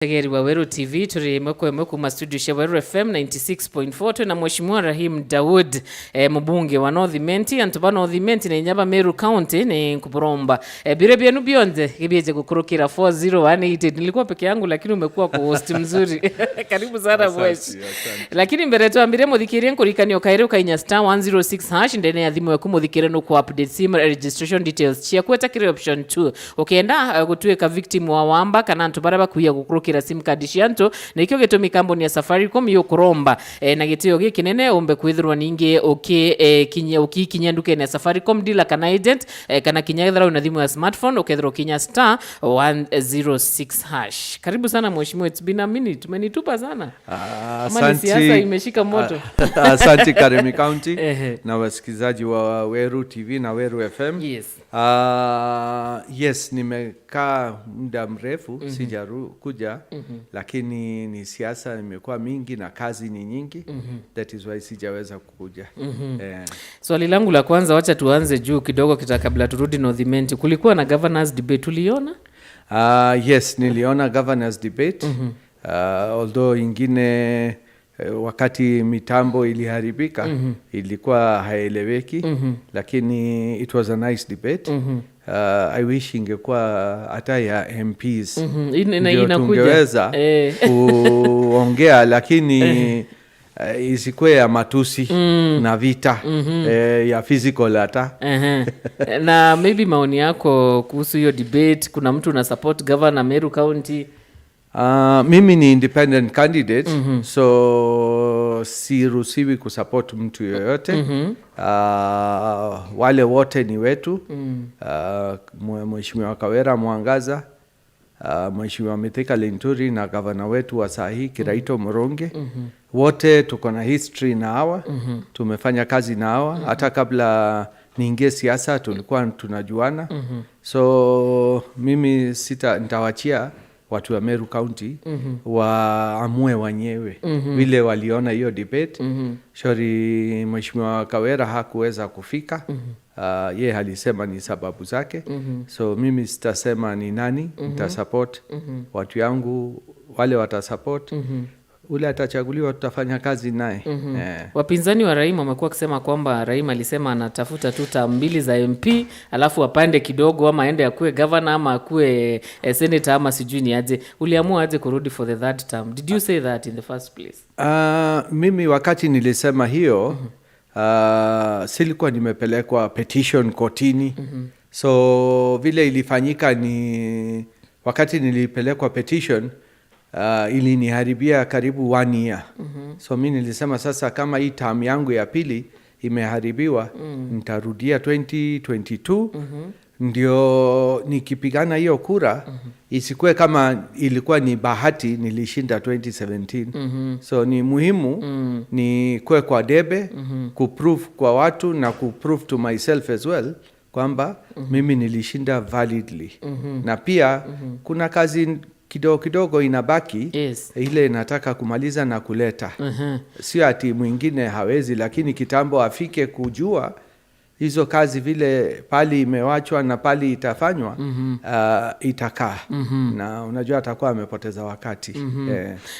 Tegeri wa Weru TV, turi ĩmwe kwa ĩmwe kuma studio cia Weru FM 96.4. Twina Mheshimiwa Rahim Daud, mbunge wa North Imenti. Antu ba North Imenti na inyaba Meru County, ni nkuburomba bire byenu byonze gibieje gukurukira 40188. Nilikuwa peke yangu, lakini umekuwa co-host mzuri. Karibu sana. Asante, Mwesh. Asante. Lakini mbere twambire, muthikirie, nkurikania ukaire ukainya *106# ndene ya thimu yaku. Muthikire, nuku update sim registration details ciaku, etakire option 2. Ukienda gutuika victim wa wamba kana antu baria bakuiya gukurukira sim card cia antu, na ikio gitumi kambuni ya Safaricom yukuromba na gitio giki nene umbe kwithirwa ningi uki kinya ukikinya ndukene ya Safaricom dealer kana agent, kana kinya ethira wina thimu ya smartphone, ukethirwa ukinya *106#. Karibu sana, mheshimiwa. It's been a minute, umenitupa sana. Ama ni siasa imeshika moto? Asante, Karimi County na wasikizaji wa Weru TV na Weru FM. Yes, nimekaa muda mrefu sijakuja, lakini ni siasa imekuwa mingi na kazi ni nyingi. That is why sijaweza kukuja. Swali langu la kwanza, wacha tuanze juu kidogo kita kabla turudi North Imenti. Kulikuwa na governors debate, uliona? Yes, niliona governors debate, although ingine, wakati mitambo iliharibika, ilikuwa haieleweki, lakini it was a nice debate. I wish ingekuwa hata ya MPs, ndio Inakuja. Tungeweza kuongea, lakini isikuwe ya matusi na vita ya physical hata. Ehe. Na maybe maoni yako kuhusu hiyo debate, kuna mtu una support, governor Meru County? Mimi ni independent candidate, so siruhusiwi kusupport mtu yoyote. Wale wote ni wetu. Mheshimiwa Kawira Mwangaza, Mheshimiwa Mithika Linturi na gavana wetu wa saa hii, Kiraito Murungi. Wote tuko na history na hawa. Tumefanya kazi na hawa. Hata kabla niingie siasa tulikuwa tunajuana. So mimi sita nitawachia watu wa Meru County waamue wenyewe vile waliona hiyo debate. Sorry, Mheshimiwa Kawira hakuweza kufika. Ye alisema ni sababu zake. So mimi sitasema ni nani nitasupport. Watu yangu wale watasupport, ule atachaguliwa, tutafanya kazi naye. Wapinzani wa Rahim wamekuwa wakisema kwamba Rahim alisema anatafuta tu term mbili za MP, alafu apande kidogo, ama aende akuwe governor ama akuwe senator, ama sijui ni aje. Uliamua aje kurudi for the third term? Did you say that in the first place? Mimi wakati nilisema hiyo, silikuwa nimepelekwa petition kotini. So vile ilifanyika ni wakati nilipelekwa petition, iliniharibia karibu one year. So mi nilisema sasa kama hii term yangu ya pili imeharibiwa, nitarudia 2022, ndio nikipigana hiyo kura isikuwe kama ilikuwa ni bahati nilishinda 2017. So ni muhimu ni kuwe kwa debe, kuprove kwa watu na kuprove to myself as well kwamba mimi nilishinda validly, na pia kuna kazi kidogo kidogo inabaki, ile nataka kumaliza na kuleta. Sio ati mwingine hawezi, lakini kitambo afike kujua hizo kazi vile pali imewachwa na pali itafanywa, itakaa, na unajua atakuwa amepoteza wakati.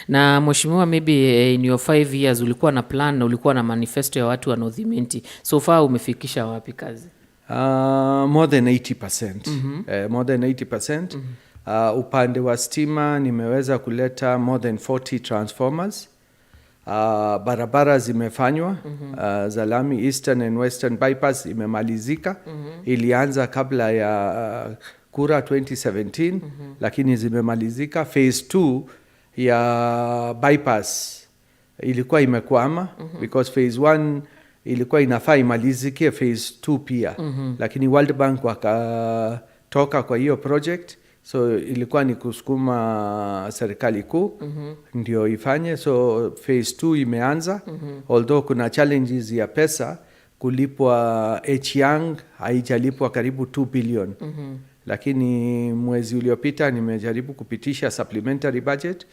Na mheshimiwa, maybe in your 5 years ulikuwa na plan na ulikuwa na manifesto ya watu wa North Imenti. So far umefikisha wapi kazi? More than 80%. More than 80%. Upande wa stima nimeweza kuleta more than 40 transformers. Barabara zimefanywa, za lami, Eastern and Western Bypass imemalizika. Ilianza kabla ya kura 2017, lakini zimemalizika. Phase 2 ya bypass ilikuwa imekwama because phase 1 ilikuwa inafaa imalizikie phase 2 pia, lakini World Bank wakatoka kwa hiyo project, so ilikuwa ni kusukuma serikali kuu ndio ifanye. So phase 2 imeanza, although kuna challenges ya pesa kulipwa. H Young haijalipwa karibu 2 billion, lakini mwezi uliopita nimejaribu kupitisha supplementary budget.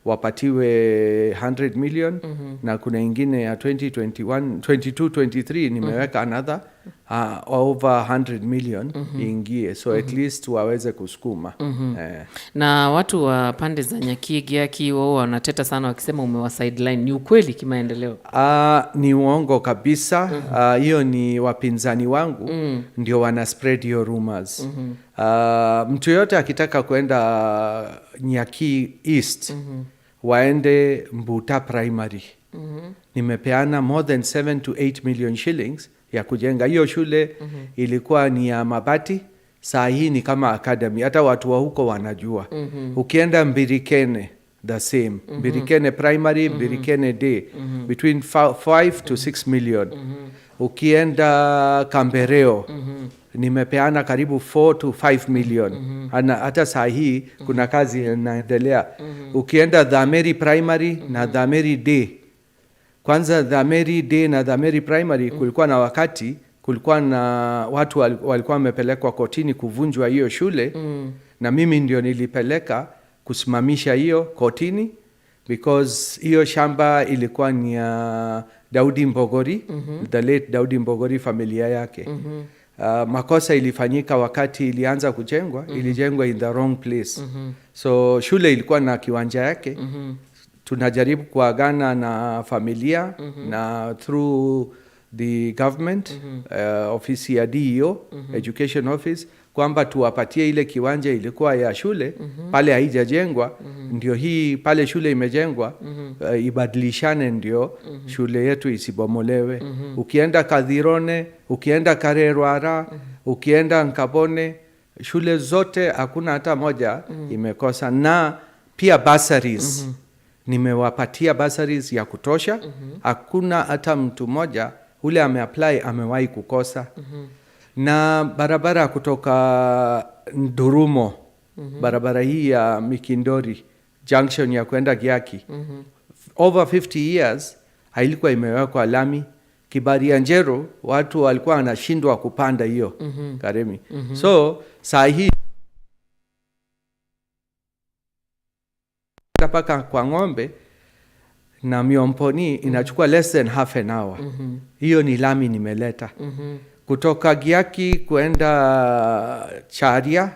wapatiwe 100 million na kuna ingine ya 2021 22 23 nimeweka another over 100 million iingie, so at least waweze kusukuma. Na watu wa pande za Nyakii, Giaki, wao wanateta sana wakisema umewa sideline. Ni ukweli kimaendeleo? Ni uongo kabisa. Hiyo ni wapinzani wangu ndio wana spread hiyo rumors. Mtu yoyote akitaka kwenda Nyakii East waende Mbuta Primary. Nimepeana more than 7 to 8 million shillings ya kujenga hiyo shule. Ilikuwa ni ya mabati, saa hii ni kama academy, hata watu wa huko wanajua. Ukienda Mbirikene, the same. Mbirikene Primary, Mbirikene Day, between 5 to 6 million. Ukienda Kambereo, nimepeana karibu 4 to 5 million. Hata saa hii kuna kazi inaendelea. Ukienda Dhameri Primary na Dhameri Day, kwanza Dhameri Day na Dhameri Primary, kulikuwa na wakati kulikuwa na watu walikuwa wamepelekwa kotini kuvunjwa hiyo shule na mimi ndio nilipeleka kusimamisha hiyo kotini because hiyo shamba ilikuwa ni ya Daudi Mbogori, the late Daudi Mbogori, familia yake. Makosa ilifanyika wakati ilianza kujengwa, ilijengwa in the wrong place. So shule ilikuwa na kiwanja yake. Tunajaribu kuagana na familia na through the government ofisi ya DEO, education office, kwamba tuwapatie ile kiwanja ilikuwa ya shule pale haijajengwa, ndio hii pale shule imejengwa ibadilishane ndio shule yetu isibomolewe. Ukienda Kathirone, ukienda Karerwara, ukienda Nkabone, shule zote hakuna hata moja imekosa. Na pia bursaries, nimewapatia bursaries ya kutosha. Hakuna hata mtu mmoja ule ameapply amewahi kukosa. Na barabara kutoka Ndurumo, barabara hii ya Mikindori Junction ya kwenda Giaki, over 50 years hailikuwa imewekwa lami. Kibaria Njeru watu walikuwa wanashindwa kupanda hiyo Karemi. So saa hii mpaka kwa ng'ombe na Miomponi inachukua less than half an hour. Hiyo ni lami nimeleta. Kutoka Giaki kwenda Charia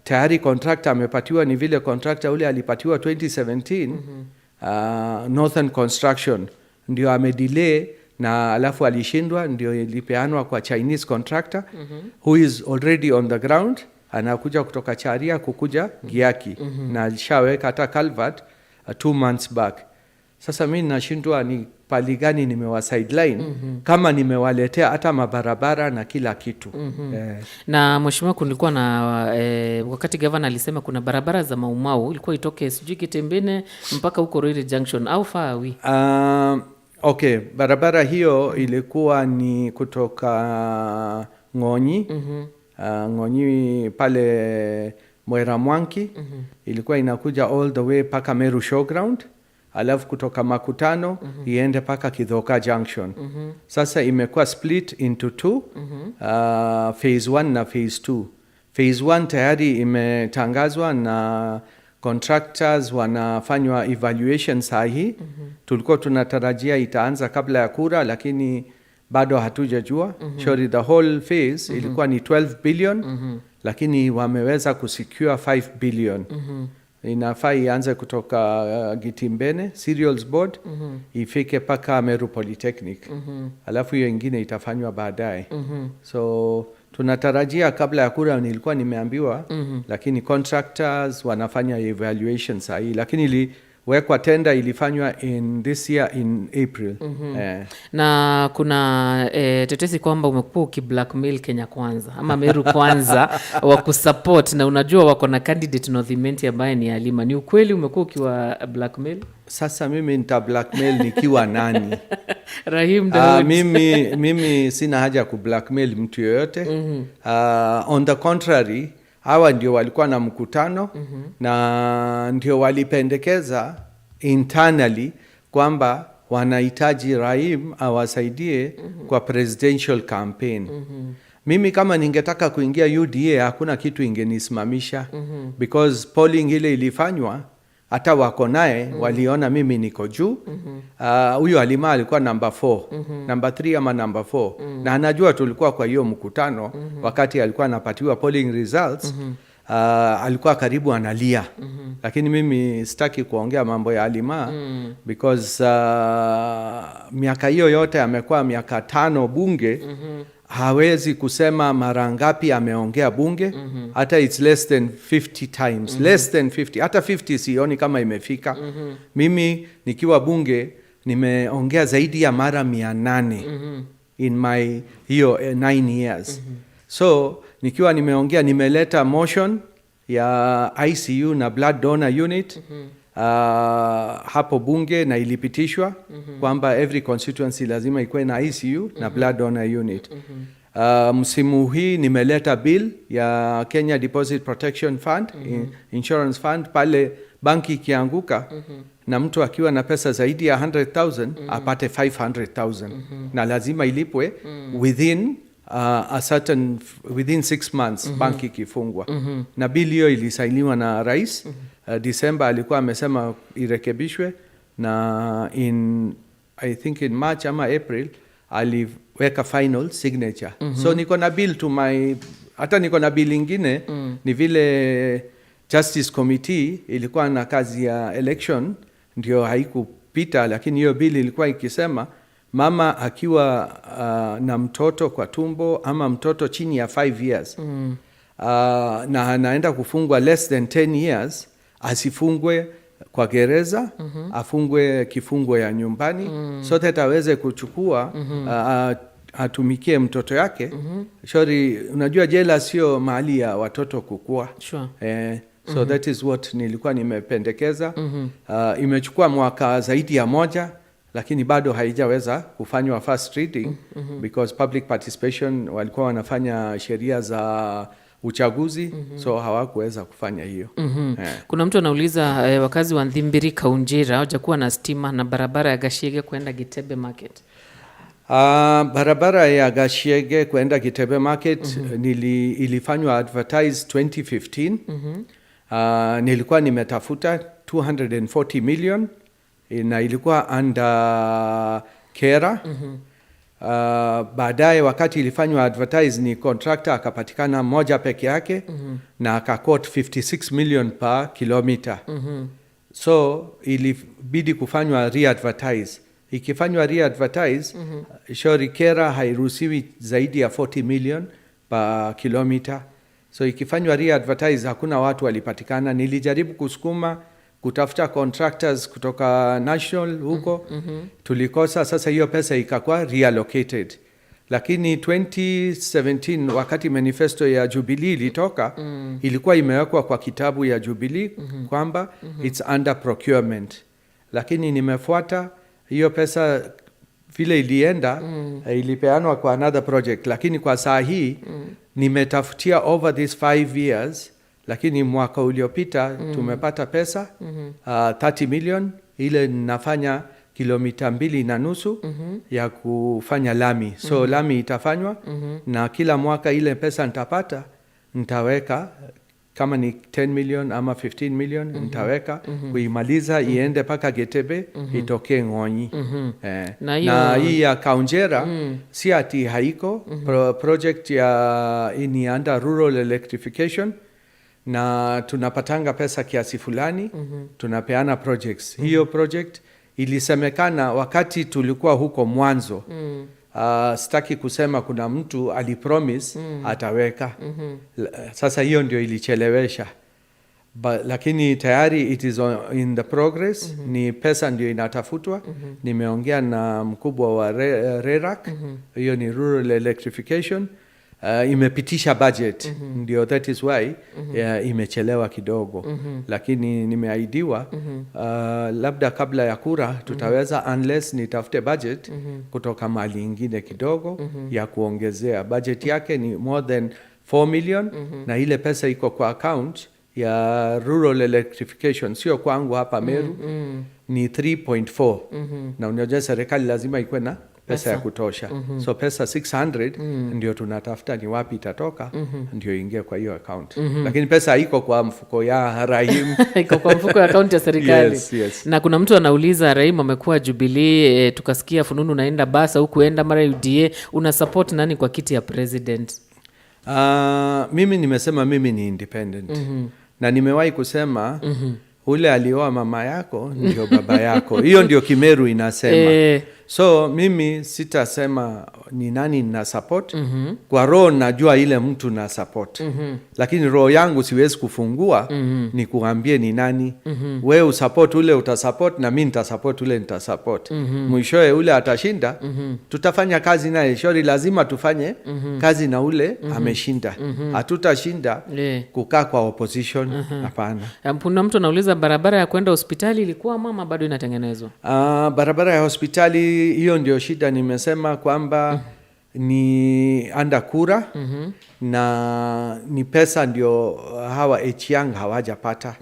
tayari contractor amepatiwa, ni vile contractor ule alipatiwa 2017, Northern Construction ndio amedelay na alafu alishindwa, ndio ilipeanwa kwa Chinese contractor who is already on the ground, anakuja kutoka Charia kukuja Giaki na alishaweka hata culvert 2 months back. Sasa mi nashindwa ni pali gani nimewa sideline kama nimewaletea hata mabarabara na kila kitu eh. Na mheshimiwa, kulikuwa na wakati gavana alisema kuna barabara za Maumau ilikuwa itoke sijui Kitembene mpaka huko Ruiri Junction au far are we? Okay, barabara hiyo ilikuwa ni kutoka Ng'onyi Ng'onyi pale Mwera Mwanki ilikuwa inakuja all the way mpaka Meru Showground, alafu kutoka Makutano iende mpaka Kithoka Junction. Sasa imekuwa split into two, phase 1 na phase 2. Phase 1 tayari imetangazwa na contractors wanafanywa evaluation saa hii. Tulikuwa tunatarajia itaanza kabla ya kura, lakini bado hatujajua. Sorry, the whole phase ilikuwa ni 12 billion lakini wameweza kusecure 5 billion. Inafaa ianze kutoka Gitimbene Cereals Board ifike mpaka Meru Polytechnic. Alafu hiyo ingine itafanywa baadaye. So tunatarajia kabla ya kura, nilikuwa nimeambiwa, lakini contractors wanafanya evaluation sahii, lakini iliwekwa tenda, ilifanywa in this year in April. Na kuna tetesi kwamba umekuwa ukiblackmail Kenya Kwanza ama Meru Kwanza wa kusupport, na unajua wako na candidate North Imenti ambaye ni Halima. Ni ukweli umekuwa ukiwa blackmail? Sasa mimi nita blackmail nikiwa nani? Rahim Daud. Mimi sina haja ya kublackmail mtu yoyote. On the contrary, hawa ndio walikuwa na mkutano na ndio walipendekeza internally kwamba wanahitaji Rahim awasaidie kwa presidential campaign. Mimi kama ningetaka kuingia UDA hakuna kitu ingenisimamisha because polling ile ilifanywa Hata wako naye waliona mimi niko juu. Huyu Halima alikuwa namba 4, namba 3 ama namba 4, na anajua tulikuwa kwa hiyo mkutano. Wakati alikuwa anapatiwa polling results, alikuwa karibu analia. Lakini mimi sitaki kuongea mambo ya Halima because miaka hiyo yote amekuwa miaka 5 bunge, hawezi kusema mara ngapi ameongea bunge. Hata it's less than 50 times, less than 50, hata 50 sioni kama imefika. Mimi nikiwa bunge nimeongea zaidi ya mara 800 in my hiyo 9 years. So nikiwa nimeongea, nimeleta motion ya ICU na blood donor unit hapo bunge na ilipitishwa kwamba every constituency lazima ikuwe na ICU na blood donor unit. Msimu hii nimeleta bill ya Kenya Deposit Protection Fund, Insurance Fund, pale banki ikianguka na mtu akiwa na pesa zaidi ya 100,000 apate 500,000 na lazima ilipwe within a certain within 6 months banki ikifungwa. Na bill hiyo ilisainiwa na rais. December alikuwa amesema irekebishwe na in, I think, in March ama April aliweka final signature. So niko na bill to my, hata niko na bill ingine. Ni vile Justice Committee ilikuwa na kazi ya election ndio haikupita, lakini hiyo bill ilikuwa ikisema mama akiwa na mtoto kwa tumbo ama mtoto chini ya 5 years na anaenda kufungwa less than 10 years, asifungwe kwa gereza, afungwe kifungo ya nyumbani so that aweze kuchukua atumikie mtoto yake. Shori, unajua jela sio mahali ya watoto kukua. So that is what nilikuwa nimependekeza. Imechukua mwaka zaidi ya moja lakini bado haijaweza kufanywa first reading because public participation walikuwa wanafanya sheria za uchaguzi, so hawakuweza kufanya hiyo. Kuna mtu anauliza wakazi wa Nthimbiri Kaunjira hawajakuwa na stima na barabara ya Gashiege kwenda Gitebe Market. Barabara ya Gashiege kwenda Gitebe Market ilifanywa advertise 2015. Nilikuwa nimetafuta 240 million na ilikuwa under KeRRA. Baadaye wakati ilifanywa advertise ni contractor akapatikana moja peke yake na akaquote 56 million per kilometer. So ilibidi kufanywa re-advertise. Ikifanywa re-advertise, shauri KeRRA hairuhusiwi zaidi ya 40 million per kilometer. So ikifanywa re-advertise hakuna watu walipatikana. Nilijaribu kusukuma kutafuta contractors kutoka national huko, tulikosa. Sasa hiyo pesa ikakuwa reallocated, lakini 2017 wakati manifesto ya Jubilee ilitoka, ilikuwa imewekwa kwa kitabu ya Jubilee kwamba it's under procurement, lakini nimefuata hiyo pesa vile ilienda, ilipeanwa kwa another project, lakini kwa saa hii nimetafutia over these 5 years, lakini mwaka uliopita tumepata pesa 30 million ile nafanya kilomita 2.5 ya kufanya lami. So lami itafanywa na kila mwaka ile pesa nitapata nitaweka kama ni 10 million ama 15 million, nitaweka kuimaliza iende mpaka Getebe, itokee Ng'onyi. Na hiyo- Na hii ya Kaunjera si ati haiko. Project ya ni under rural electrification na tunapatanga pesa kiasi fulani, tunapeana projects. Hiyo project ilisemekana wakati tulikuwa huko mwanzo, sitaki kusema, kuna mtu alipromise ataweka. Sasa hiyo ndio ilichelewesha. But, lakini tayari it is in the progress. Ni pesa ndio inatafutwa. Nimeongea na mkubwa wa RERAC, hiyo ni rural electrification, imepitisha budget, ndio that is why imechelewa kidogo. Lakini nimeahidiwa labda kabla ya kura tutaweza, unless nitafute budget kutoka mali ingine kidogo ya kuongezea. Budget yake ni more than 4 million na ile pesa iko kwa account ya rural electrification, sio kwangu hapa Meru, ni 3.4, na unajua serikali lazima ikuwe na pesa ya kutosha. So pesa 600 ndio tunatafuta ni wapi itatoka, ndio ingie kwa hiyo account. Lakini pesa haiko kwa mfuko ya Rahim. Iko kwa mfuko ya akaunti ya serikali. Yes. Na kuna mtu anauliza, Rahim amekuwa Jubilee, tukasikia fununu naenda basa hukuenda mara UDA, una support nani kwa kiti ya president? Mimi nimesema mimi ni independent. Na nimewahi kusema ule alioa mama yako ndio baba yako. Hiyo ndio Kimeru inasema. So mimi sitasema ni nani na support. Kwa roho najua ile mtu na support. Lakini roho yangu siwezi kufungua ni kuambie ni nani. Wewe usupport ule utasupport na mimi nitasupport ule nitasupport. Mwishowe ule atashinda, tutafanya kazi naye. Shori lazima tufanye kazi na ule ameshinda. Hatutashinda kukaa kwa opposition, hapana. Kuna mtu anauliza barabara ya kwenda hospitali ilikuwa mama bado inatengenezwa? Barabara ya hospitali hiyo ndio shida, nimesema kwamba ni anda kura na ni pesa ndio hawa Echiang hawajapata.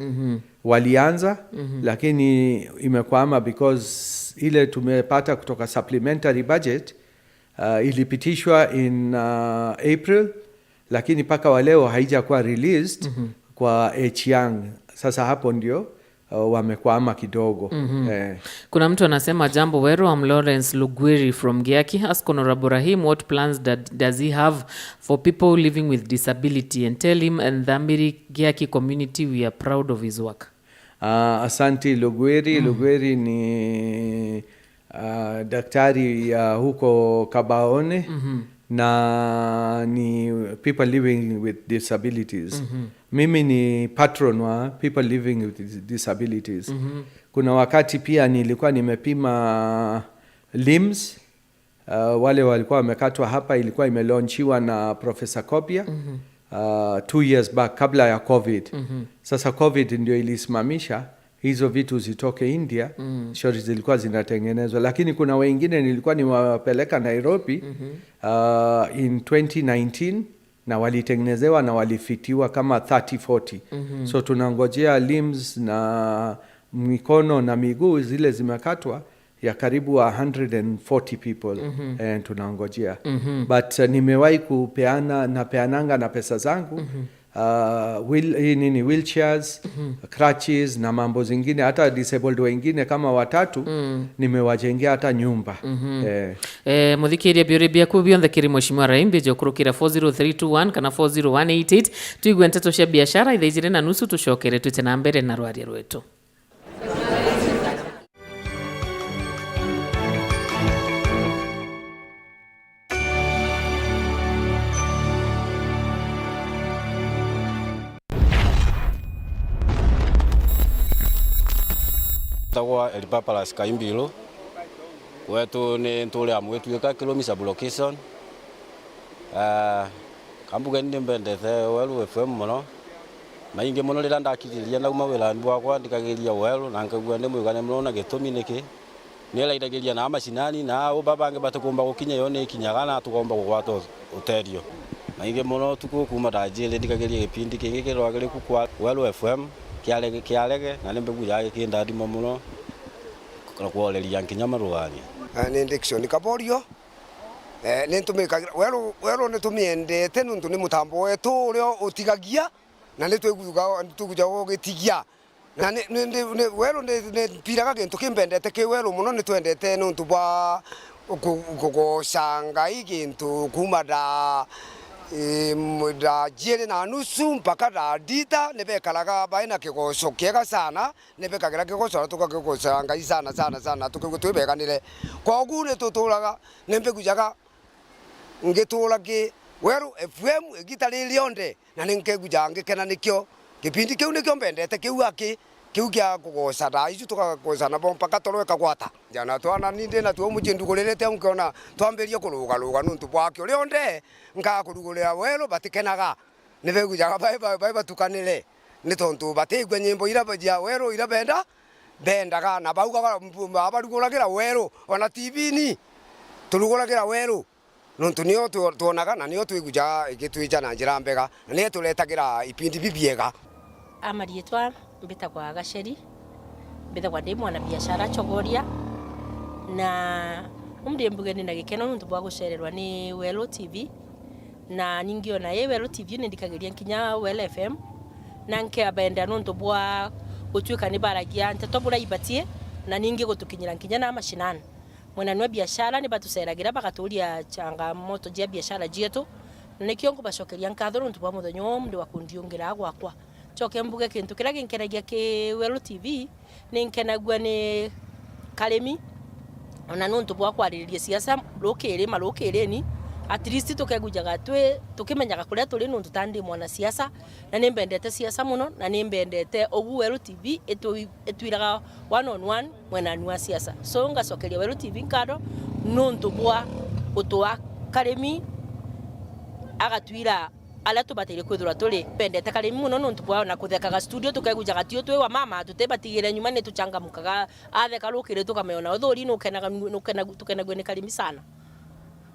Walianza lakini imekwama because ile tumepata kutoka supplementary budget ilipitishwa in April, lakini mpaka wa leo haijakuwa released kwa Echiang. Sasa hapo ndio wamekwama kidogo. Kuna mtu anasema jambo Weru, I'm Lawrence Lugwiri from Giaki. Ask Honorable Rahim what plans does he have for people living with disability and tell him and Dhamiri Giaki community we are proud of his work. Asanti Lugwiri. Lugwiri ni daktari ya huko Kabaone na ni people living with disabilities. Mimi ni patron wa people living with disabilities. Kuna wakati pia nilikuwa nimepima limbs, wale walikuwa wamekatwa hapa, ilikuwa imelaunchiwa na Professor Kobia 2 years back kabla ya COVID. Sasa COVID ndio ilisimamisha hizo vitu zitoke India. Shori zilikuwa zinatengenezwa, lakini kuna wengine nilikuwa niwapeleka Nairobi in 2019 na walitengenezewa na walifitiwa kama 30-40. So tunangojea limbs na mikono na miguu zile zimekatwa ya karibu 140 people and tunangojea. But nimewahi kupeana, napeananga na pesa zangu wheelchairs, crutches na mambo zingine, hata disabled wengine kama watatu nimewajengea hata nyumba. Muthikiria biuri biaku bionthe kiri Mheshimiwa Rahim bijokurukira 40321 kana 40188 tuigue nteto cia biashara ithaa ijiri na nusu tucokere twite na mbere na rwaria rwetu. Tagwa Elipapalas Kaimbilo wetu ni ntule amwetu ka kilomita blockation kambuga ndi mbendete Weru FM muno maingi muno rira ndakiriria na uma wira bwakwa ndikagiria Weru na ngaigua ndi mwigane muno na gitumi niki nirairagiria na macinani na abo babange batukumba gukinya yo ni kinyaga na tugomba gugwata uterio maingi muno tuku kuma ndajire ndikagiria gipindi kingi kirwagiriku kwa Weru FM kiarege na nimbe yage kindadimo muno na kuoreria nkinya marugania ni Dickson Kaborio ni ntumikagira Weru ni tumiendete nuntu ni mutambo wetu uria utigagia na ni twiguga gugitigia na ni Weru ni mpiraga gintu kimbendete ki Weru muno ni twendete nuntu bwa kugoca Ngai gintu kuma da da jiere na nusu mpaka da dita nibekaraga bai na kigoco kiega sana nibekagira kigoco na tukakigoca Ngai sana sana sana tukigua twibeganire koguo ni tuturaga nimbigujaga ngitura ki Weru FM igita rionde na ninkeguja ngikena nikio kipindi kiu nikio mbendete kiu aki kiu kia kugoca thaa icio tukagoca nabo mpaka toro ĩkagwata jana twana ninde na tuo muci ndugurĩrĩte nkiona twambĩrie kũrũgarũga nuntu bwakĩo rĩonde nkaga kũrugũrĩra Weru batikenaga nĩbegujaga bai batukanĩre nĩ tondu batĩigua nyĩmbo ira cia Weru ira benda bendaga na baugaga abarugũragĩra Weru ona TV-inĩ tũrugũragĩra Weru nuntu nĩo tuonaga na nĩo twĩgujaga ĩgĩtwĩja na njĩra mbega na nĩyo tũretagĩra ipindi bibiega. Amarietwa mbitagwa Gaceri, mbitagwa ndi mwana biashara Chogoria, na Umndie mbuge nina gikeno nuntu bwa gucererwa ni Welo TV na ningi ona ye Welo TV nindikagiria nkinya Welo FM na nke abenda nuntu bwa gutuika ni baragia nteto bura ibatie na ningi gutukinyira nkinya na mashinani mwena nwa biashara ni batuseragira bakaturia changamoto jia biashara jietu nikio ngubacokeria nkatho nuntu bwa muthenya uyu wa kundiungira gwakwa coke mbuge kintu kiria ginkeragia ki Welo TV ni nkenagua ni Karimi ona nuntu bwa kwaririria siasa rukiri marukireni at least tukegujaga twi tukimenyaga kuria turi nuntu tandi mwana siasa na nimbendete siasa muno na nimbendete ugu Welo TV itwiraga one on one mwena wa siasa so ngacokeria Welo TV nkatho nuntu bwa gutua Karimi agatwira aria tubataire kwithirwa turi pendete Karimi muno nuntu bwa na kuthekaga studio tukegujaga tio twi wa mama tutebatigire nyuma ni tuchangamukaga atheka rukiri tukameona uthuri nukenaga tukenagwe ni Karimi sana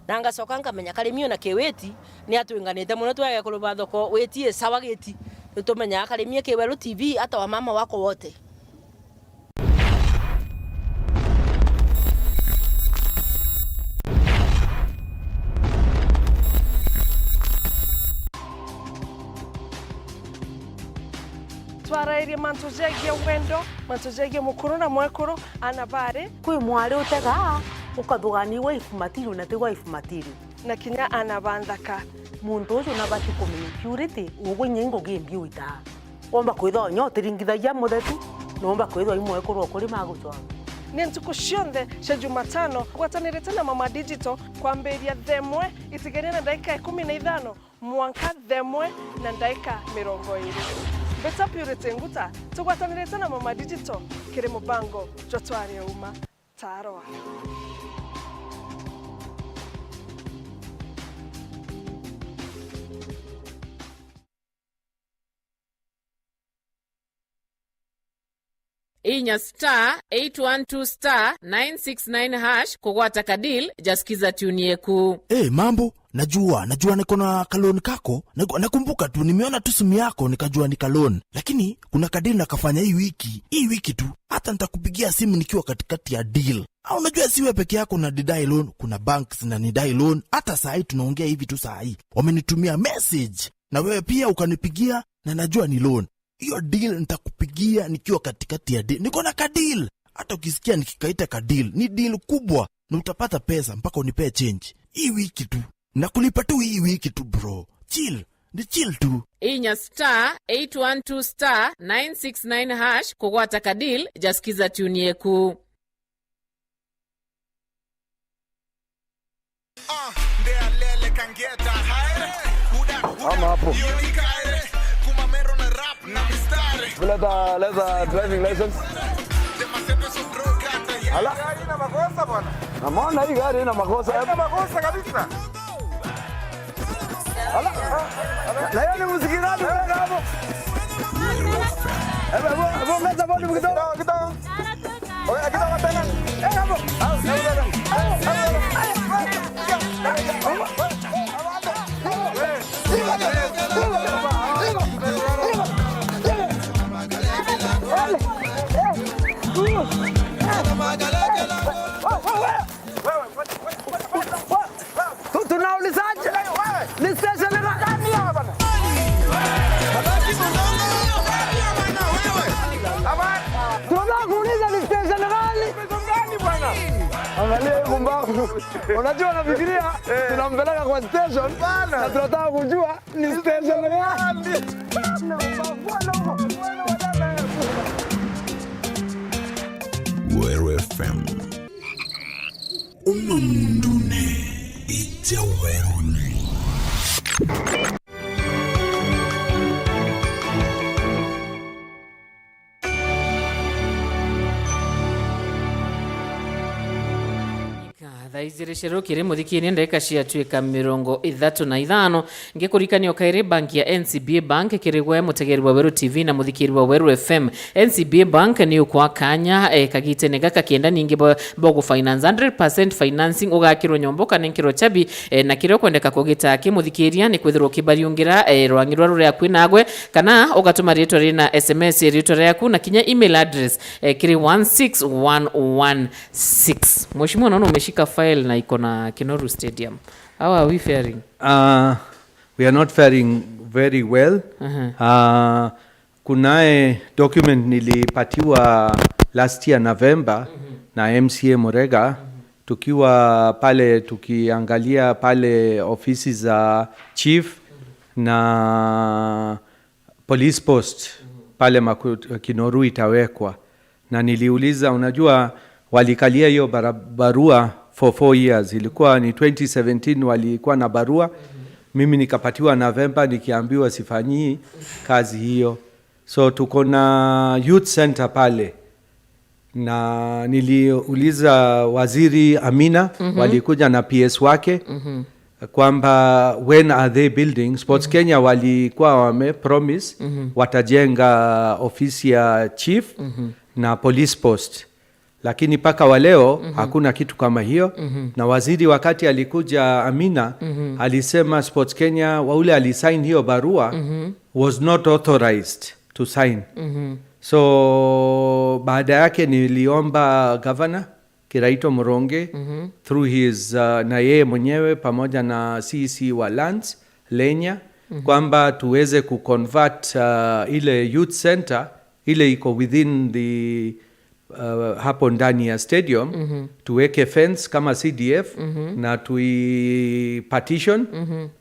na ngacoka ngamenya Karimi ona kiwiti ni atwinganite muno twage kuruba thoko witie sawa giti nitumenyaga Karimi ki Welo TV hata wa mama wako wote. Twarairie mantu jegie wendo mantu jegie mukuru na mwekuru ana bare kwi mwari utega ukathugani wife material na ti wife material na kinya ana banthaka muntu ucio na bati kumenya purity ugo nyengo gimbi uita womba kwithwa nyotiringithagia muthetu nomba kwithwa imwekuru kuri magucwa ni ntuku cionthe cia Jumatano gwatanirite na Mama Digital kwambiria themwe itigeria na ndagika 15 mwanka themwe na ndagika 20. Beta Purity Nguta tugwatanirite na Mama Digital kiri mubango jotwarie uma taroa. Inya star 812 star 969 hash kugwata kadil jasikiza tune yeku. Hey, mambo najua niko na kalon kako nakumbuka tu nimeona tu simu yako nikajua ni kalon, lakini kuna kadil nakafanya hii wiki tu, hata nitakupigia simu nikiwa katikati ya deal. Au unajua siwe peke yako na didai loan, kuna banks na nidai loan. Hata saa hii tunaongea hivi tu saa hii wamenitumia message na wewe pia ukanipigia na najua ni loan. Hiyo deal nitakupigia nikiwa katikati ya deal. Niko na kadil. Hata ukisikia nikikaita kadil, ni deal kubwa na utapata pesa mpaka unipee change. Hii wiki tu. Nakulipa tu hii wiki tu bro. Chill. Ni chill tu. Inya star 812 star 969 hash kugwata kadil jasikiza tune yeku. Ama hapo. Leta driving license. Ala. Ina makosa bwana. Naona hii gari ina makosa. Ina makosa kabisa. Ala. Na hiyo ni muziki gani wewe hapo? Hebu ongeza volume kidogo. Kidogo. Oye, kidogo tena. Eh hapo. Tunaulizaje? Ni station gani hapa bana? Tunataka kuuliza ni station gani? Bwana? Angalia hiyo mbavu. Unajua nafikiria tunampeleka kwa station na tunataka kujua ni station gani. Wero FM. Umamundune ijaweruni. Thaizire kiri muthikini ndagika ciatuika 35 ngikurikanio kairi banki ya NCBA Bank kirigwe mutegeri wa Weru TV na muthikiri wa Weru FM. NCBA Bank ni ukwa kanya kagite gaka kienda ningi bogu finance 100% financing ugakirwo nyombo kana nkirwo chabi na kirio kwendeka kugitaki muthikiria ni kwithirwo kibariungira rwang'irwa ruria kwinagwe kana ugatuma ritwa rina SMS ritwa riaku na kinya email address kiri 16116. Mheshimiwa, naona umeshika file na iko na Kinoru Stadium. How are we faring? We are not faring very well. Kunaye document nilipatiwa last year November na MCA Murega, tukiwa pale tukiangalia pale ofisi za chief na police post pale Kinoru itawekwa, na niliuliza, unajua walikalia hiyo barua for 4 years, ilikuwa ni 2017 walikuwa na barua. Mimi nikapatiwa November nikiambiwa sifanyii kazi hiyo. So tuko na youth center pale na niliuliza Waziri Amina, walikuja na PS wake, kwamba when are they building Sports Kenya? Walikuwa wame promise watajenga ofisi ya chief na police post, lakini mpaka wa leo hakuna kitu kama hiyo. Na waziri wakati alikuja Amina alisema Sports Kenya waule alisign hiyo barua was not authorized to sign. So baada yake niliomba Governor Kiraito Muronge through his na yeye mwenyewe pamoja na CEC wa Lands Lenya kwamba tuweze kuconvert ile youth center ile iko within the hapo ndani ya stadium, tuweke fence kama CDF na tui partition,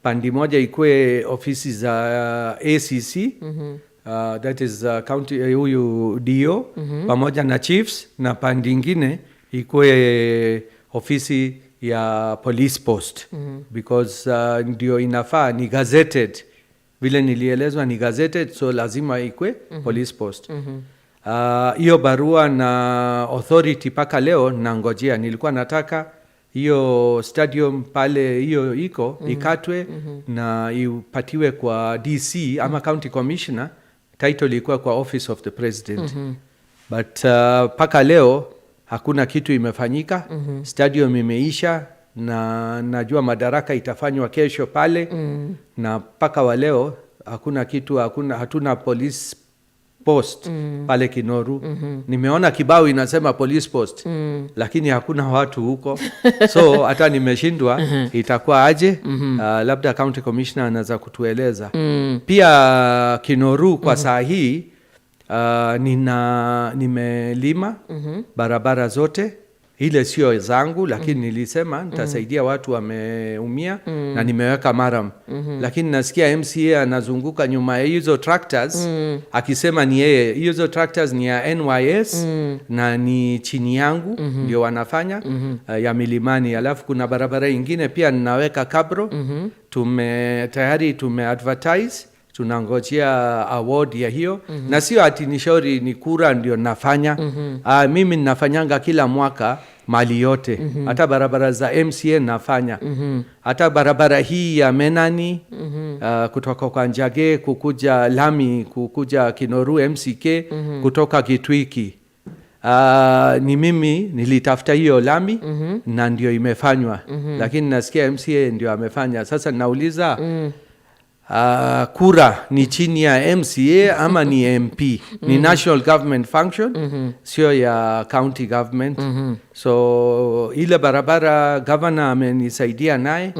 pande moja ikuwe ofisi za ACC, that is county, huyu DO pamoja na chiefs, na pande ingine ikuwe ofisi ya police post, because ndio inafaa, ni gazetted, vile nilielezwa ni gazetted, so lazima ikwe police post. Hiyo barua na authority mpaka leo nangojea. Nilikuwa nataka hiyo stadium pale hiyo iko ikatwe na ipatiwe kwa DC ama county commissioner, title ilikuwa kwa Office of the President, but mpaka leo hakuna kitu imefanyika. Stadium imeisha na najua Madaraka itafanywa kesho pale na mpaka wa leo hakuna kitu, hatuna police post pale Kinoru. Nimeona kibao inasema police post lakini hakuna watu huko, so hata nimeshindwa itakuwa aje. Labda county commissioner anaweza kutueleza. Pia Kinoru kwa saa hii nimelima barabara zote, ile sio zangu, lakini nilisema nitasaidia watu wameumia na nimeweka murram, lakini nasikia MCA anazunguka nyuma ya hizo tractors akisema ni yeye. Hizo tractors ni ya NYS na ni chini yangu ndio wanafanya ya milimani. Alafu kuna barabara ingine pia ninaweka cabro, tayari tume advertise, tunangojea award ya hiyo. Na sio ati nishauri ni kura ndio nafanya. Mimi ninafanyanga kila mwaka mali yote, hata barabara za MCA nafanya, hata barabara hii ya Menani kutoka kwa Njage kukuja lami kukuja Kinoru MCK kutoka Kitwiki. Ni mimi nilitafuta hiyo lami na ndio imefanywa, lakini nasikia MCA ndio amefanya. Sasa nauliza, kura ni chini ya MCA ama ni MP? Ni national government function, sio ya county government. So ile barabara governor amenisaidia naye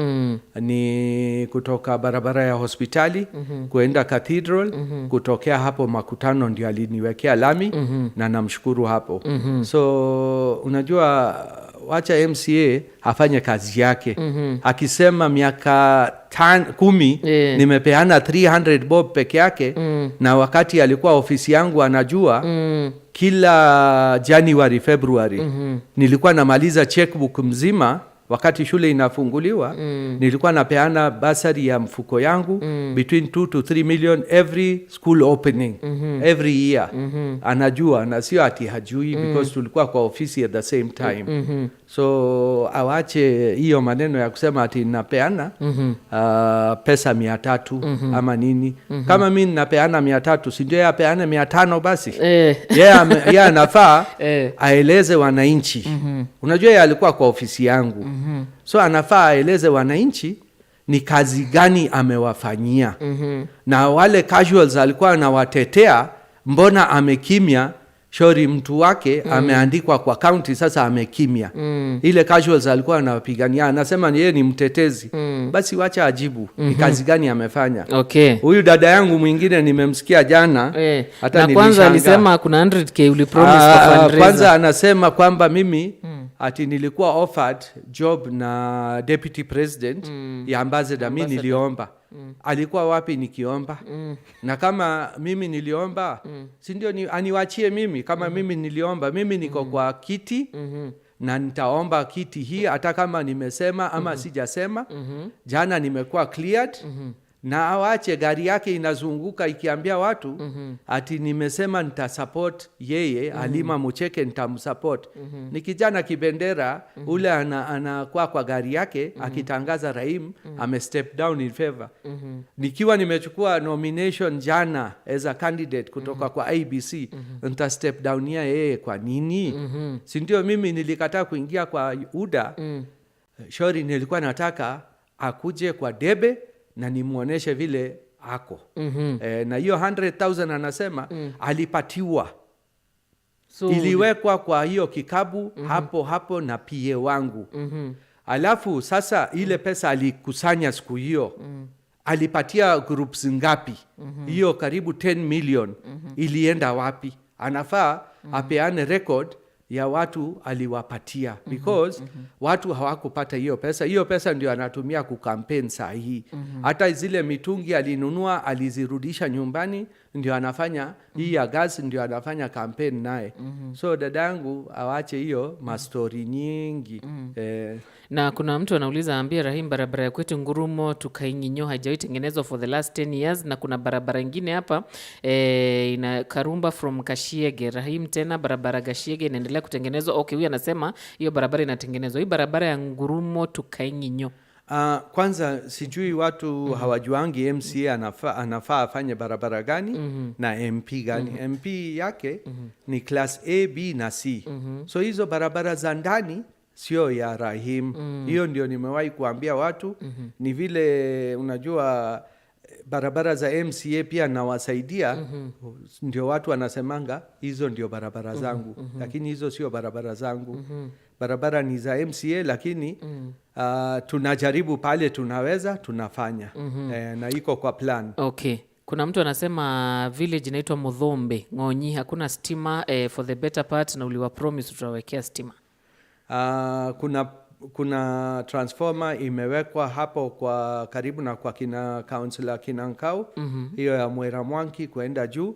ni kutoka barabara ya hospitali kuenda cathedral, kutokea hapo Makutano ndio aliniwekea lami na namshukuru hapo. So unajua, wacha MCA afanye kazi yake. Akisema miaka 10 nimepeana 300 bob peke yake, na wakati alikuwa ofisi yangu anajua kila January, February nilikuwa namaliza checkbook mzima wakati shule inafunguliwa. Nilikuwa napeana bursary ya mfuko yangu between 2 to 3 million every school opening, every year. Anajua na sio ati hajui, because tulikuwa kwa ofisi at the same time. So awache hiyo maneno ya kusema ati napeana pesa 300 ama nini. Kama mi napeana 300, si ndio yeye apeane 500 basi? Yeye anafaa aeleze wananchi. Unajua yeye alikuwa kwa ofisi yangu, so anafaa aeleze wananchi ni kazi gani amewafanyia. Na wale casuals alikuwa anawatetea, mbona amekimya? Shori mtu wake ameandikwa kwa county, sasa amekimya. Ile casuals alikuwa anapigania, anasema yeye ni mtetezi. Basi wacha ajibu ni kazi gani amefanya. Huyu dada yangu mwingine nimemsikia jana, hata Na kwanza nilishangaa. Alisema kuna 100K ulipromise kwa fundraiser. Kwanza anasema kwamba mimi ati nilikuwa offered job na deputy president ya ambassador, mi niliomba. Alikuwa wapi nikiomba? Na kama mimi niliomba, si ndio aniwachie mimi? Kama mimi niliomba, mimi niko kwa kiti na nitaomba kiti hii hata kama nimesema ama sijasema. Jana nimekuwa cleared na awache gari yake inazunguka ikiambia watu ati nimesema nitasupport yeye. Halima Mucheke nitamsupport. Ni kijana kibendera ule anakuwa kwa gari yake akitangaza Rahim ame step down in favor. Nikiwa nimechukua nomination jana as a candidate kutoka kwa IEBC, nita step down ya yeye kwa nini? Si ndio mimi nilikataa kuingia kwa UDA? Shori nilikuwa nataka akuje kwa debe na nimwonyeshe vile ako. Na hiyo 100,000 anasema alipatiwa, So, iliwekwa kwa hiyo kikapu hapo hapo na PA wangu. Alafu sasa ile pesa alikusanya siku hiyo alipatia groups ngapi? Hiyo karibu 10 million ilienda wapi? Anafaa apeane record ya watu aliwapatia, because watu hawakupata hiyo pesa. Hiyo pesa ndio anatumia kucampaign saa hii. Hata zile mitungi alinunua alizirudisha nyumbani, ndio anafanya hii ya gas, ndio anafanya campaign naye. So dada yangu awache hiyo mastori nyingi. Na kuna mtu anauliza, ambia Rahim barabara ya kwetu Ngurumo Tukainginyo haijawahi tengenezwa for the last 10 years, na kuna barabara ingine hapa ina Karumba from Kashiege. Rahim, tena barabara Kashiege inaendelea kutengenezwa? Okay, huyu anasema hiyo barabara inatengenezwa. Hii barabara ya Ngurumo Tukainginyo. Kwanza sijui watu hawajuangi MCA anafaa afanye barabara gani na MP gani. MP yake ni class A, B na C. So hizo barabara za ndani sio ya Rahim. Hiyo ndio nimewahi kuambia watu. Ni vile unajua barabara za MCA pia nawasaidia, ndio watu wanasemanga hizo ndio barabara zangu, lakini hizo sio barabara zangu. Barabara ni za MCA, lakini tunajaribu pale tunaweza tunafanya. Na iko kwa plan. Okay. Kuna mtu anasema village inaitwa Mudhombe Ng'onyi, hakuna stima for the better part, na uliwa promise tutawekea stima. Kuna transformer imewekwa hapo kwa karibu na kwa kina councillor Kinankau, hiyo ya Mwera Mwanki kuenda juu.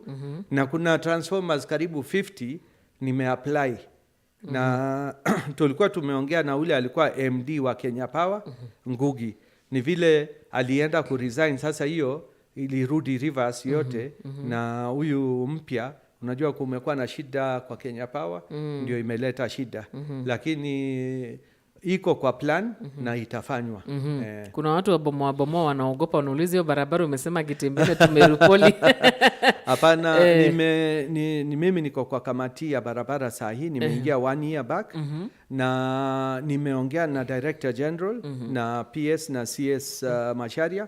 Na kuna transformers karibu 50 nimeapply na tulikuwa tumeongea na ule alikuwa MD wa Kenya Power, Ngugi. Ni vile alienda kuresign, sasa hiyo ilirudi reverse yote. Na huyu mpya, unajua kumekuwa na shida kwa Kenya Power, ndio imeleta shida, lakini iko kwa plan na itafanywa. Kuna watu wabomoa bomoa wanaogopa, wanauliza hiyo barabara umesema Kitembele tumerupoli. Hapana. Ni mimi niko kwa kamati ya barabara saa hii, nimeingia one year back na nimeongea na Director General na PS na CS Macharia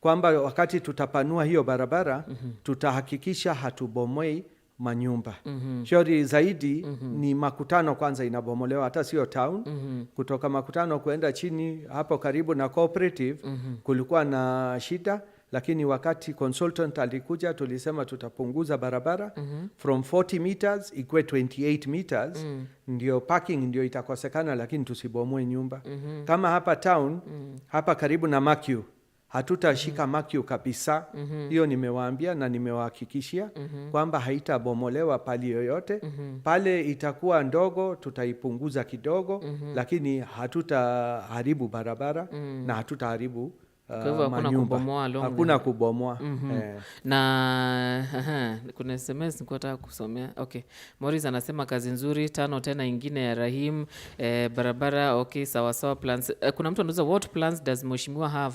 kwamba wakati tutapanua hiyo barabara tutahakikisha hatubomoi manyumba. Shauri zaidi ni Makutano kwanza inabomolewa, hata sio town. Kutoka Makutano kuenda chini hapo karibu na cooperative kulikuwa na shida, lakini wakati consultant alikuja tulisema tutapunguza barabara from 40 meters ikuwe 28 meters. Ndio parking ndio itakosekana, lakini tusibomoe nyumba. Kama hapa town hapa karibu na Makiu hatutashika Makiu kabisa. Hiyo nimewaambia na nimewahakikishia kwamba haitabomolewa pali yoyote. Pale itakuwa ndogo, tutaipunguza kidogo, lakini hatutaharibu barabara na hatutaharibu Kwa hivyo hakuna manyumba. kubomoa along Hakuna kubomoa. Na aha, kuna SMS nilikuwa nataka kusomea. Okay. Morris anasema kazi nzuri, tano tena ingine ya Rahim barabara. Okay, sawa sawa. Plans, kuna mtu anauliza, what plans does mheshimiwa have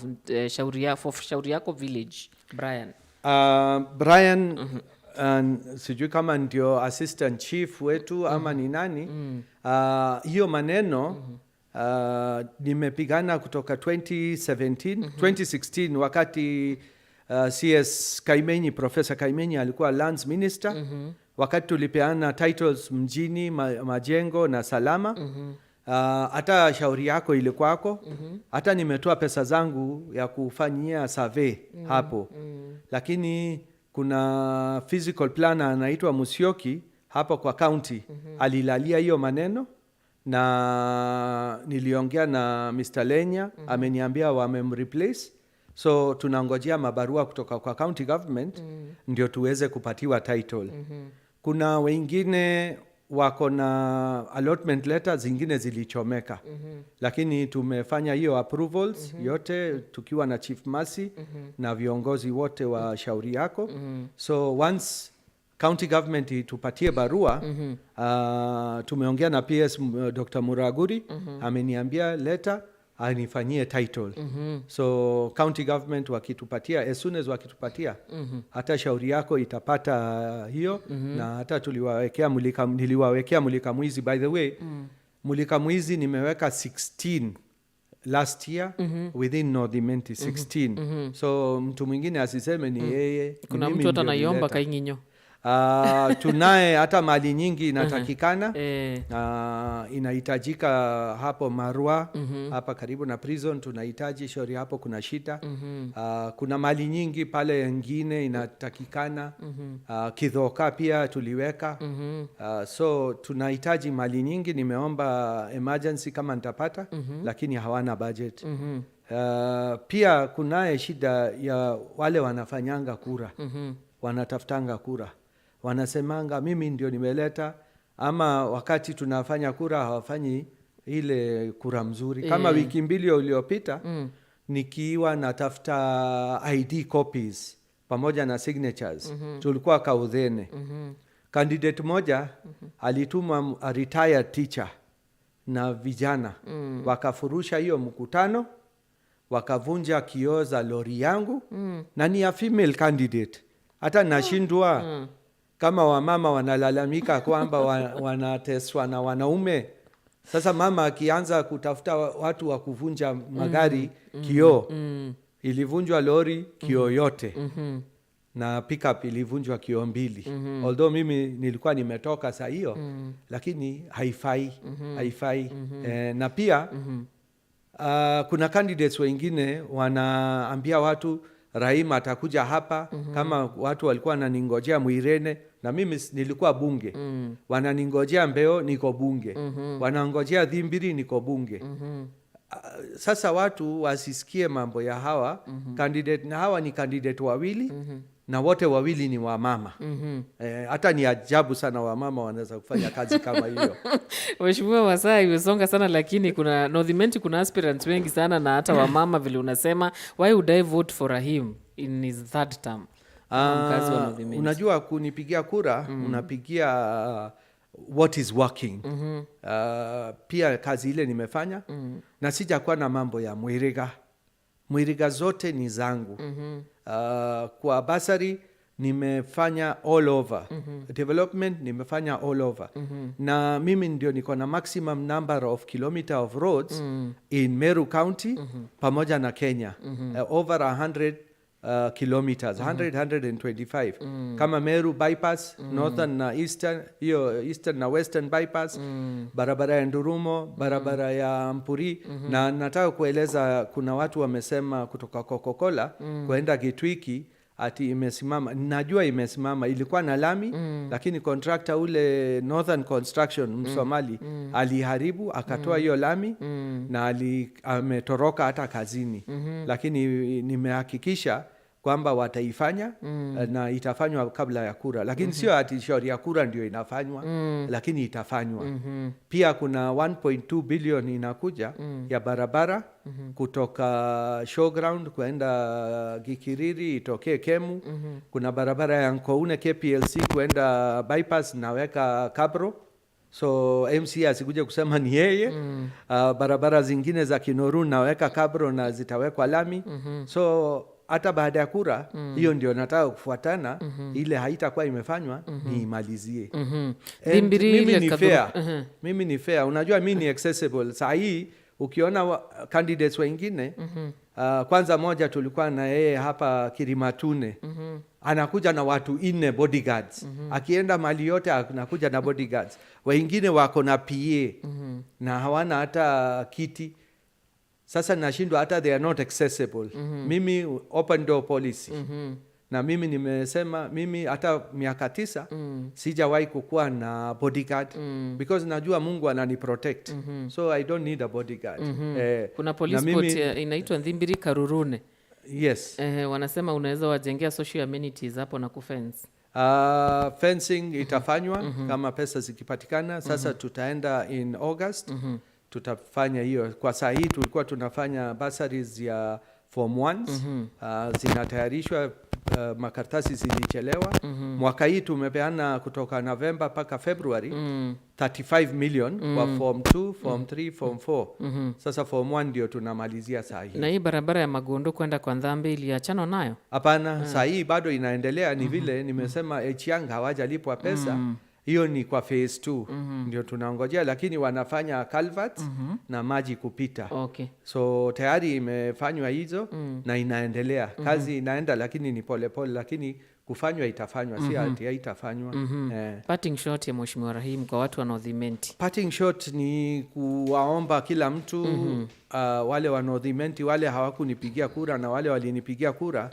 for Shauri Yako village, Brian? Brian sijui kama ndio assistant chief wetu ama ni nani. Hiyo maneno nimepigana kutoka 2017, 2016 wakati CS Kaimenyi, Professor Kaimenyi alikuwa lands minister. Wakati tulipeana titles mjini, Majengo na Salama, hata shauri yako ilikuwako. Hata nimetoa pesa zangu ya kufanyia survey hapo. Lakini kuna physical planner anaitwa Musyoki hapo kwa county, alilalia hiyo maneno na niliongea na Mr. Lenya, ameniambia wamemreplace, so tunangojea mabarua kutoka kwa county government ndio tuweze kupatiwa title. Kuna wengine wako na allotment letter, zingine zilichomeka, lakini tumefanya hiyo approvals yote tukiwa na Chief Masi na viongozi wote wa shauri yako. So once county government itupatie barua, tumeongea na PS Dr. Muraguri, ameniambia leta anifanyie title. So county government wakitupatia, as soon as wakitupatia, hata shauri yako itapata hiyo. Na hata tuliwawekea mulika, niliwawekea mulika mwizi. By the way, mulika mwizi nimeweka 16 last year within North Imenti, 16. So mtu mwingine asiseme ni yeye, ni Kuna mimi mtu hata ndio naiomba nilileta. kainginyo. Tunaye hata mali nyingi inatakikana. Inahitajika hapo Marwa, hapa karibu na prison tunahitaji shauri hapo, kuna shida. Kuna mali nyingi pale ingine inatakikana. Kidhoka pia tuliweka. So tunahitaji mali nyingi. Nimeomba emergency kama nitapata, lakini hawana budget. Pia kunaye shida ya wale wanafanyanga kura, wanatafutanga kura, wanasemanga mimi ndio nimeleta, ama wakati tunafanya kura hawafanyi ile kura mzuri. Kama wiki 2 uliopita, nikiwa natafuta ID copies pamoja na signatures, tulikuwa Kaudhene. Candidate moja alituma a retired teacher na vijana, wakafurusha hiyo mkutano, wakavunja kioo za lori yangu, na ni a female candidate. Hata nashindwa kama wamama wanalalamika kwamba wanateswa na wanaume. Sasa mama akianza kutafuta watu wa kuvunja magari kioo, ilivunjwa lori kioo yote na pickup ilivunjwa kioo mbili. Although mimi nilikuwa nimetoka saa hiyo, lakini haifai, haifai. Na pia kuna candidates wengine wanaambia watu Rahim atakuja hapa. Kama watu walikuwa wananingojea Mwirene na mimi nilikuwa bunge, wananingojea Mbeo, niko bunge, wanangojea Thimbiri, niko bunge. Sasa watu wasisikie mambo ya hawa candidate, na hawa ni candidate wawili na wote wawili ni wamama. Hata ni ajabu sana wamama wanaweza kufanya kazi kama hiyo. Mheshimiwa, masaa imesonga sana, lakini kuna North Imenti, kuna aspirants wengi sana na hata wamama vile unasema. Why would I vote for Rahim in his third term kama mkazi wa North Imenti? Unajua kunipigia kura, unapigia what is working. Pia kazi ile nimefanya, na sijakuwa na mambo ya mwiriga mwiriga, zote ni zangu. Kwa bursary nimefanya all over, development nimefanya all over, na mimi ndio niko na maximum number of kilometer of roads in Meru County pamoja na Kenya, over 100 kilometers, 100, 125, kama Meru bypass, northern na eastern, hiyo eastern na western bypass, barabara ya Ndurumo, barabara ya Mpuri. Na nataka kueleza, kuna watu wamesema kutoka Coca-Cola kwenda Gitwiki ati imesimama. Najua imesimama, ilikuwa na lami, lakini contractor ule Northern Construction Msomali aliharibu, akatoa hiyo lami na ametoroka hata kazini. Lakini nimehakikisha kwamba wataifanya na itafanywa kabla ya kura, lakini sio ati shauri ya kura ndio inafanywa, lakini itafanywa. Pia kuna 1.2 billion inakuja ya barabara kutoka showground kwenda Gikiriri, itokee Kemu. Kuna barabara ya Nkoune KPLC kwenda bypass, naweka cabro so MC asikuja kusema ni yeye. Barabara zingine za Kinoru naweka cabro na zitawekwa lami. So hata baada ya kura hiyo ndio nataka kufuatana, ile haitakuwa imefanywa niimalizie. And Thimbiri mimi ile ni kadhuru- fair. Mimi ni fair. Unajua mi ni accessible. Saa hii Ukiona candidates wengine, kwanza moja tulikuwa na yeye hapa Kirimatune, anakuja na watu nne bodyguards. Akienda mali yote anakuja na bodyguards. Wengine wako na PA na hawana hata kiti. Sasa nashindwa, hata they are not accessible. Mimi open door policy. Na mimi nimesema mimi hata miaka 9 sijawahi kukuwa na bodyguard because najua Mungu anani protect. So I don't need a bodyguard. Kuna police na mimi, post inaitwa Ndhimbiri Karurune. Yes. Wanasema unaweza wajengea social amenities hapo na kufence. Fencing itafanywa kama pesa zikipatikana. Sasa tutaenda in August, tutafanya hiyo. Kwa saa hii tulikuwa tunafanya bursaries ya form ones, zinatayarishwa, makaratasi zilichelewa. Mwaka hii tumepeana kutoka Novemba mpaka February 35 million kwa form 2, form 3, form 4. Sasa form 1 ndio tunamalizia saa hii. Na hii barabara ya Magondo kwenda kwa Ndhambe iliachanwa nayo? Hapana, saa hii bado inaendelea. Ni vile nimesema Echiang hawajalipwa pesa. Hiyo ni kwa phase 2 ndio tunangojea, lakini wanafanya culverts na maji kupita. So tayari imefanywa hizo na inaendelea. Kazi inaenda, lakini ni polepole, lakini kufanywa itafanywa, si ati haitafanywa. Parting shot ya Mheshimiwa Rahim kwa watu wanaodhimenti. Parting shot ni kuwaomba kila mtu, wale wanaodhimenti, wale hawakunipigia kura na wale walinipigia kura,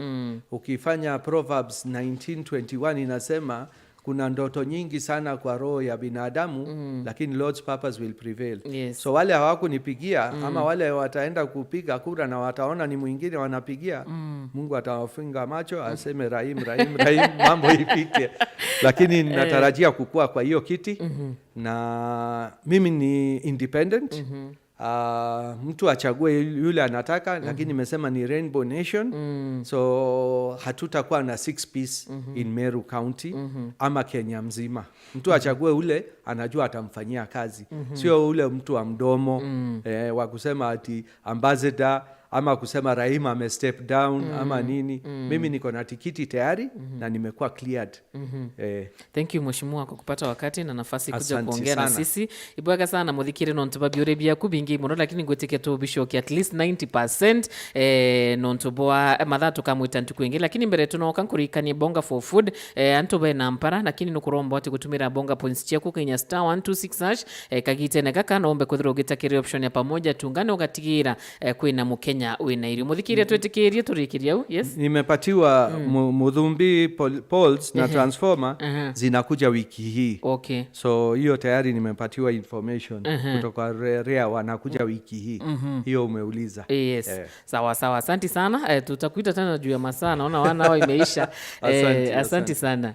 ukifanya Proverbs 19:21 inasema kuna ndoto nyingi sana kwa roho ya binadamu, lakini Lord's purpose will prevail. So wale hawakunipigia ama wale wataenda kupiga kura na wataona ni mwingine wanapigia, Mungu atawafunga macho aseme Rahim, Rahim, Rahim, mambo ipite. Lakini natarajia kukua kwa hiyo kiti na mimi ni independent. Mtu achague yule anataka, lakini nimesema ni Rainbow Nation, so hatutakuwa na six piece in Meru County ama Kenya mzima. Mtu achague ule anajua atamfanyia kazi, sio ule mtu wa mdomo wa kusema ati ambassador ama kusema Rahim ame step down ama nini. Mimi niko na tikiti tayari na nimekuwa cleared. Thank you, mheshimiwa, kwa kupata wakati na nafasi kuja Asante kuongea na sana. sisi. Ibwaga sana muthikire nontu babiure biaku bingi muno, lakini ngwitikia tubicokia at least 90% nontu bwa mathaa tukamwita ntuku ingi. Lakini mbere tunoka nkurikanie Bonga for Food, antu bena mpara, lakini nukuromba ati gutumira Bonga points ciaku kinya *126# kagitene gaka nombe kwithirwa ugitakiria option ya pamoja tungane ugatigira kwina mukenya wina irio. Muthikiria, twitikirie turikirie au yes. Nimepatiwa Muthumbi poles na transformer zinakuja wiki hii. So hiyo tayari nimepatiwa information kutoka REA, wanakuja wiki hii. Hiyo umeuliza. Yes. Sawa sawa, asanti sana. Tutakuita tena juu ya masaa, naona wana hao imeisha. Asante, Asanti asante. sana.